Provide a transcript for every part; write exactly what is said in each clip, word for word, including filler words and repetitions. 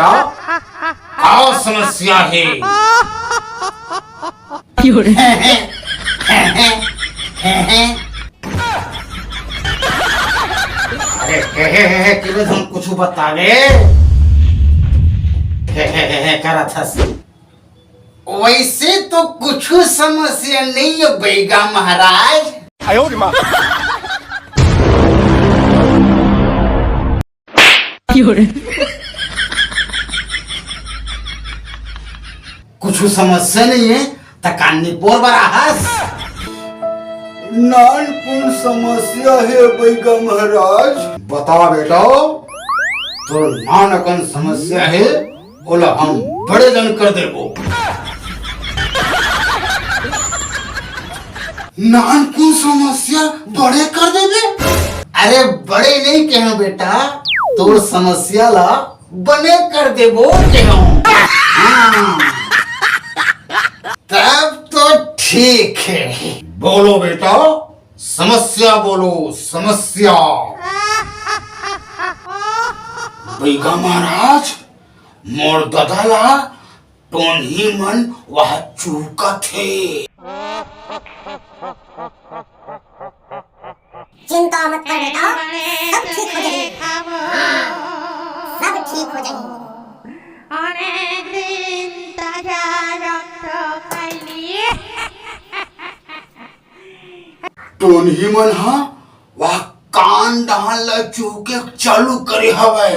का, का समस्या हे? अरे, हे, हे, हे, हे, किलो हम कुछ बतावे। हे, हे, हे, हे, करत हस। वैसे तो कुछ समस्या नहीं है बैगा महाराज। कुछ समस्या नहीं है, त कान निपोर बर आहस। नानकुन समस्या हे बैगा महाराज। बता बेटा, तोर नानकन समस्या हे, ओला हम बड़े जन कर देबो। नानकुन समस्या बड़े कर देबे? अरे बड़े नहीं कहे बेटा, तोर समस्या ला बने कर देबो कहे। हाँ। तब तो ठीक है। बोलो बेटा, समस्या बोलो, समस्या। बैगा महाराज, मोर ददा ला टोनही मन वह चूकत हे। चिंता मत कर बेटा, सब ठीक हो जाही। हाँ, सब ठीक हो जाही। अनेक दिन तक रक्त खैली। टोनही मन हा वह कान डाहन ला चूके चालू करे हवय।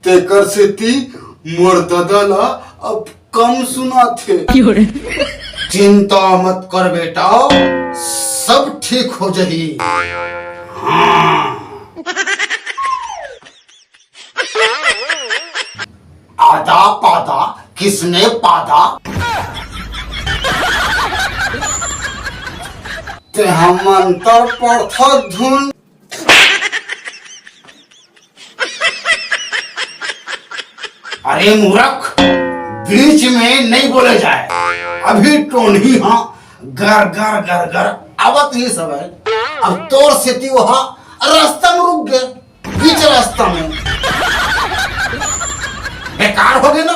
तेकर सेती मोर ददा ला अब कम सुनाथे। चिंता मत कर बेटा, सब ठीक हो जाही। हाँ। आदा पादा किसने पादा? ते हम मंत्र पढ़थन धुन। अरे मूर्ख, बीच में नहीं बोले जाए। अभी टोनही हा गर गर गर गर आवत ही सब है। अब तोर सेती वहा रास्ता में रुक गए, बीच रास्ता में। बेकार हो गए ना।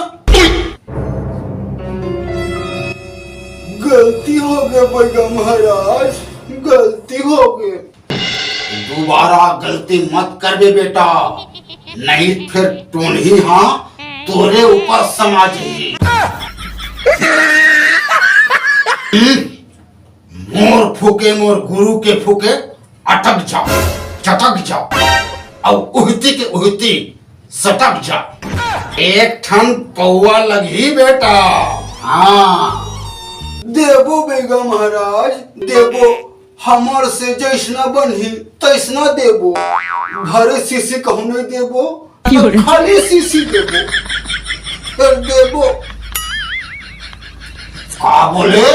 गलती हो गए बैगा महाराज, गलती हो गए। दोबारा गलती मत करबे बेटा, नहीं फिर टोनही हा तोरे ऊपर समा जाही। हम्म? मोर फूके, मोर गुरु के फूके, अटक जा, चटक जा, अउ उहती के उहती सटक जा। एक ठन पौवा लगही बेटा। हाँ। देबो बैगा महाराज, देबो। हमर से जैसना बनही, तैसना देबो। भरे शीशी कहूँ नहीं देबो, खाली शीशी देबो। फेर देबो। का बोले?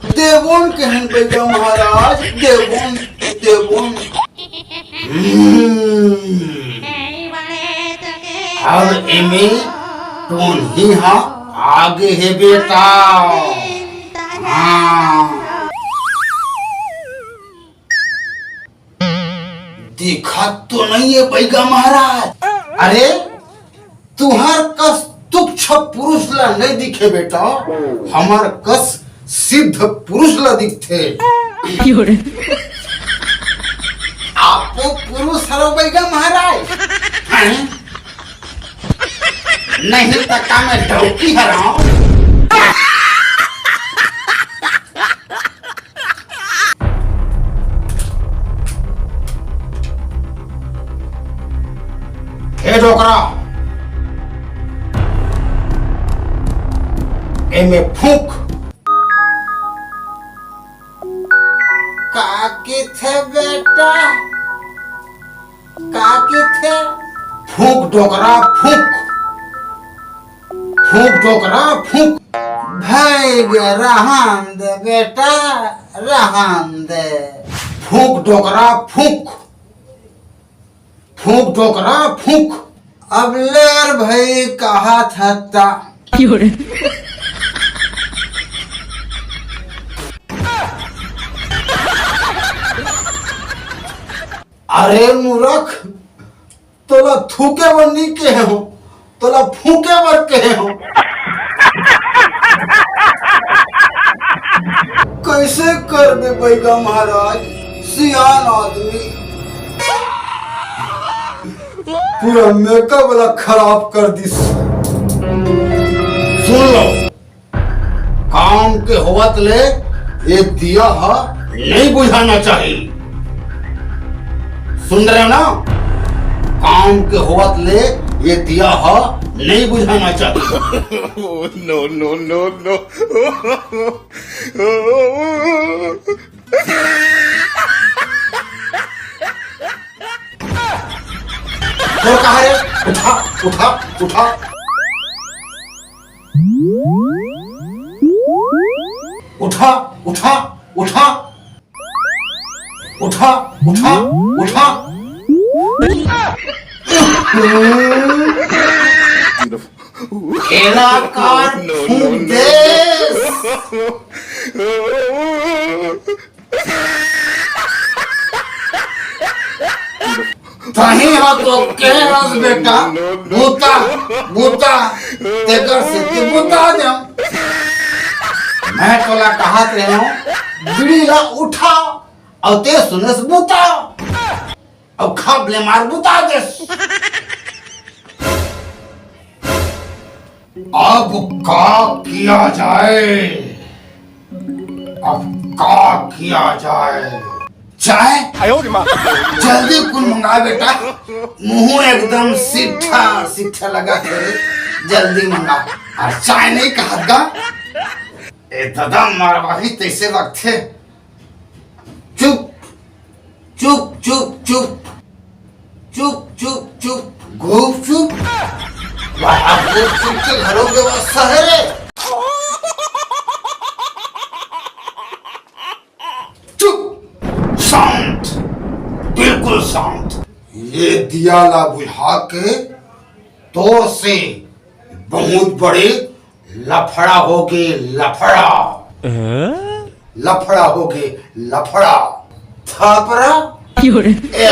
देबोन कहन बैगा महाराज, देबोन, देबोन। हम्म। अब एमे टोनही हा आगे हे बेटा। हाँ। दिखत तो नहीं है बैगा महाराज। अरे, तुहर कस तुच्छ पुरुष ला नहीं दिखे बेटा, हमर कस सिद्ध पुरुष ला दिखथे। आपो पुरुष हरो बैगा महाराज, हैं? नहीं त का मैं डौकी हरव? हे डोकरा, एमे फूंक। का किथे बेटा? का किथे? फूंक डोकरा, फूंक। फूंक डोकरा, फूंक। भाई गे, रहन दे बेटा, रहन दे। फूंक डोकरा, फूंक। फूंक डोकरा, फूंक। अब लेर भाई कहा था ता। अरे मूर्ख, तोला थूके बर नी कहे हो, तोला फूके बर कहे हो। कैसे करबे बैगा महाराज, सियान आदमी। पूरा मेकअप वाला खराब कर दिस। सुन लो, काम के होवत ले ये दिया ह नहीं बुझाना चाहिए। सुन रहे हो ना? काम के होवत ले ये दिया ह नहीं बुझाना चाहिए। Oh, no, no, no, no। तोर कहाँ रे? उठा, उठा, उठा। उठा, उठा, उठा। उठा, उठा, उठा। एला काट फूंक देस। तहीं ह तो कहे रस बेटा, बूता, बूता, तेकर सेती बूता देंव। मैं तोला कहत रहेंव, बीड़ी ला उठा, अउ ते सुनेस बूता, अउ खप ले मार बूता देस। अब का किया जाए? अब का किया जाए? चाय? जल्दी कुन मंगा बेटा, मुंह एकदम सिट्ठा सिट्ठा लगा के रे, जल्दी मंगा। अउ चाय नहीं कहत गा? ए दादा, मरवाही तैसे लगथे। चुप, चुप, चुप, चुप। चुप, चुप, चुप। गुपचुप। वाह, गुपचुप के घरों के व्यवस्था है रे। चुप, शांत, बिल्कुल शांत। ये दिया ला बुझा के तोर से बहुत बड़े लफड़ा होगे, लफड़ा। हैं? लफड़ा होगे, लफड़ा। थापरा? क्यों रे? ए,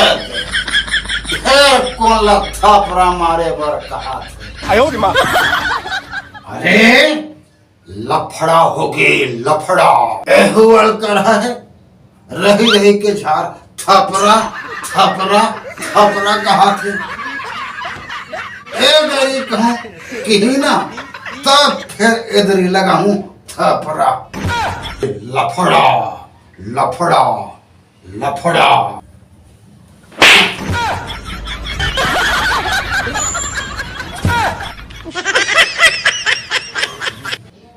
फेर कोन ला थापरा मारे बर कहा थे? अरे, लफड़ा होगे, लफड़ा। एहू अड़ कर है। रही रही के झार थपरा, थपरा, थपरा कहा थे। ए दरी कहूं किही ना, तब फेर एदरी लगाहूं थपरा। लफड़ा, लफड़ा, लफड़ा।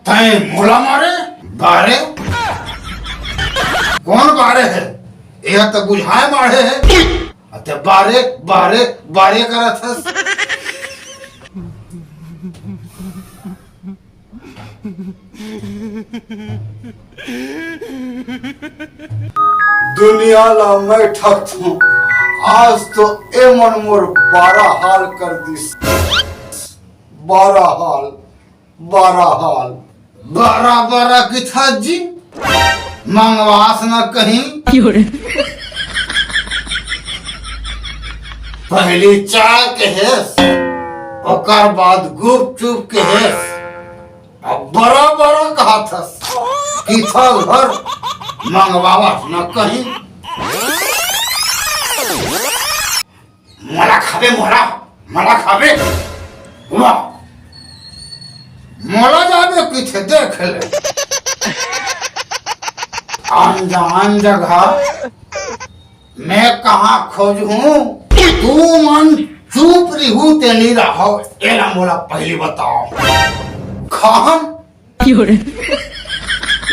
तैं मोला मारे? बारे? कोन बारे हे? यह तो बुझाए मारे हे। अते बारे, बारे, बारे करत हस। दुनिया ला मैं ठगथों, आज तो एमन मोर बारा हाल कर दिस। बारा हाल, बारा हाल। बारा बारा किथा जी, मंगवास न कहीं। पहली चाय के हेस, ओकर बाद गुपचुप के हेस। अब बड़ा बड़ा कहा थस, किथा घर मंगवावत न कहीं। मोला खाबे, मोला, मोला खाबे। वाह, मोला जाबे किथे देख ले। अनजान जगह मैं कहाँ खोजहूँ? तुमन चुप रिहू ते नहीं रहो, एला मोला पहली बताओ। खाहन?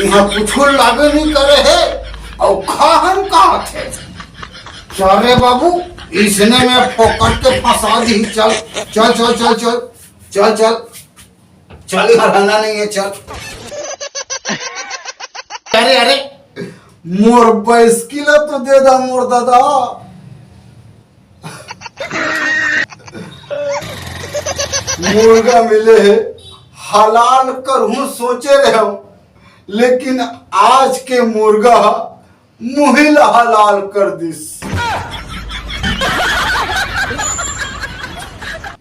इहाँ कुछु लागे नहीं करे हे, अउ खाहन कहा थे। चल रे बाबू, इसने में फोकट के फंसा दी। चल, चल, चल, चल, चल, चल, चल। चल, इहाँ रहना नहीं है, चल। अरे, अरे, मोर बाइसकिल तो दे दा, मोर दादा। मुर्गा मिले हे, हलाल करहूं सोचे रहेंव, लेकिन आज के मुर्गा ह मुही ला हलाल कर दिस।